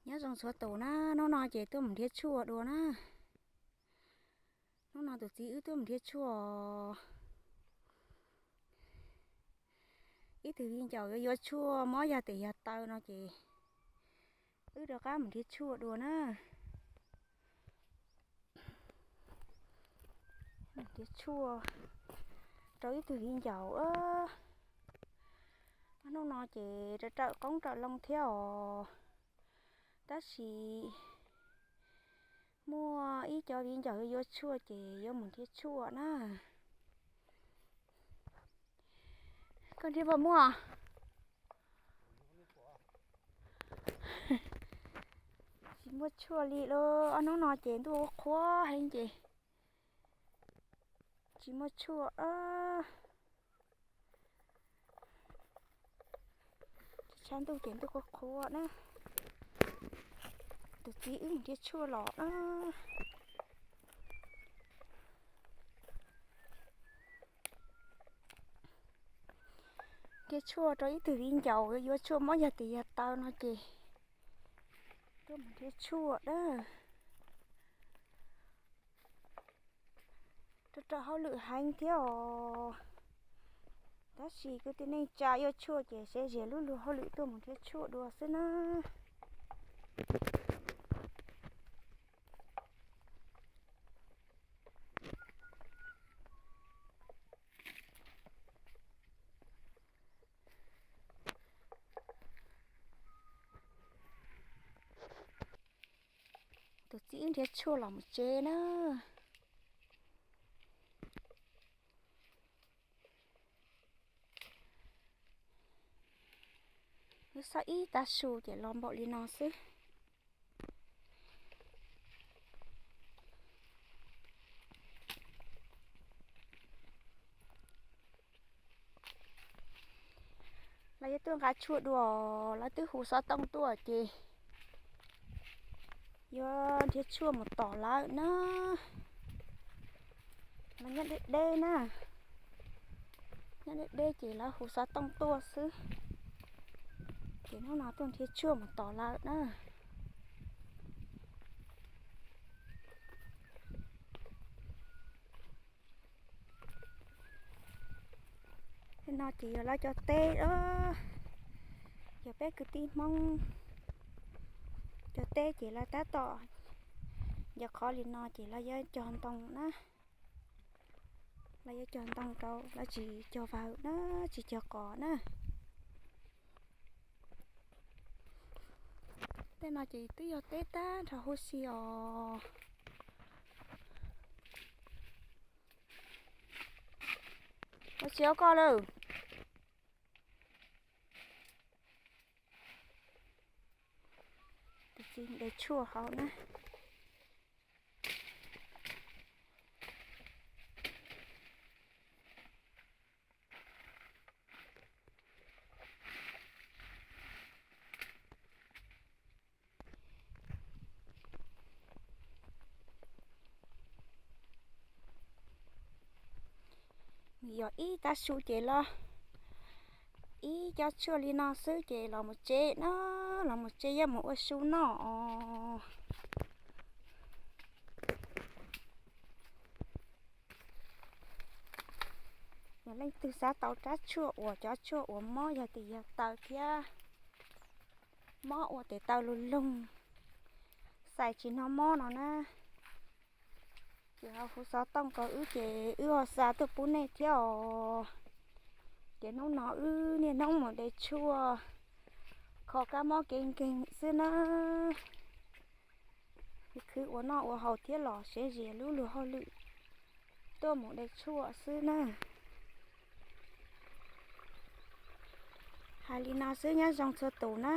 Nyob zoo txhua tus na, hnub no ces tuaj mus nrhiav tshuaj dua na. Hnub no tus txiv wb tuaj mus nrhiav tshuaj. Ib tug viv ncaus yuav yuav tshuaj mob yog tes yog taw no ces wb rov qab mus nrhiav tshuaj dua na. Nrhiav tshuaj rau ib tug viv ncaus. Hnub no ces raws raws qoob raws loo thiab os, tab sis muaj ib cov viv ncaus yuav yuav tshuaj ces yuav mus nrhiav tshuaj na. Koj nrhiav puas muaj? Tsis muaj tshuaj li lauj, ob hnub no ces ntuj qhuav heev ces tsis muaj tshuaj. Tsis tshav ntuj ces ntuj qhuav qhuav na. Tus txiv wb mus nrhiav tshuaj los na. Nrhiav tshuaj rau ib tug viv ncaus yuav tshuaj mob yog tes yog taw no ces tuaj mus nrhiav tshuaj dab. Rau rau hauj lwm heev thiab os, tab sis kwv tij neej tsa yuav tshuaj ces sev zias lub lug hauj lwm tuaj mus nrhiav tshuaj dua xwb na. Tus txiv wb nrhiav tshuaj los mus tsev na. Wb xob ib tav su ces los npaum li no xwb. Lawv yuav tuaj nqa tshuaj dua, lawv twb hu xov tooj tuaj ces yuav nrhiav tshuaj mus tom lawm na. Lawv nyob deb deb na, nyob deb deb ces lawv hu xov tooj tuaj xwb. Ces hnub no tuaj nrhiav tshuaj mus tom lawm na. Tej no ces yog lawv cov teb, yog peb kwv tij Hmoob cov teb ces lawv tab tom ncaws qhov li no ces lawv yuav cog ntoo na. Lawv yuav cog ntoo rau, lawv tsis cog vawg na, tsis cog qos na. Tej no ces twb yog teb tag nrho huv si os. Ua tsis ua koj lawm. Tus txiv de tshuaj hauv na. Yog ib tav su ces los, ib co tshuaj li no xwb ces los mus tsev na, los mus tsev yuav mus ua su noj os. Yog leej twg xav tau rab tshuaj uas cov tshuaj uas mob yog tes yog taw thiab mob ua tes taw lug loog, xais tsis hnov mob no na, ces ho hu xov tooj rau wb ces wb ho xa tuaj pub nej thiab os. Ces hnub no wb niaj hnub mus de tshuaj kho kab mob kev nkeeg xwb na. Khwv ua noj ua haus thiab los sev zias lub luag hauj lwm tuaj mus de tshuaj xwb na. Hais li no xwb, nyob zoo txhua tus na.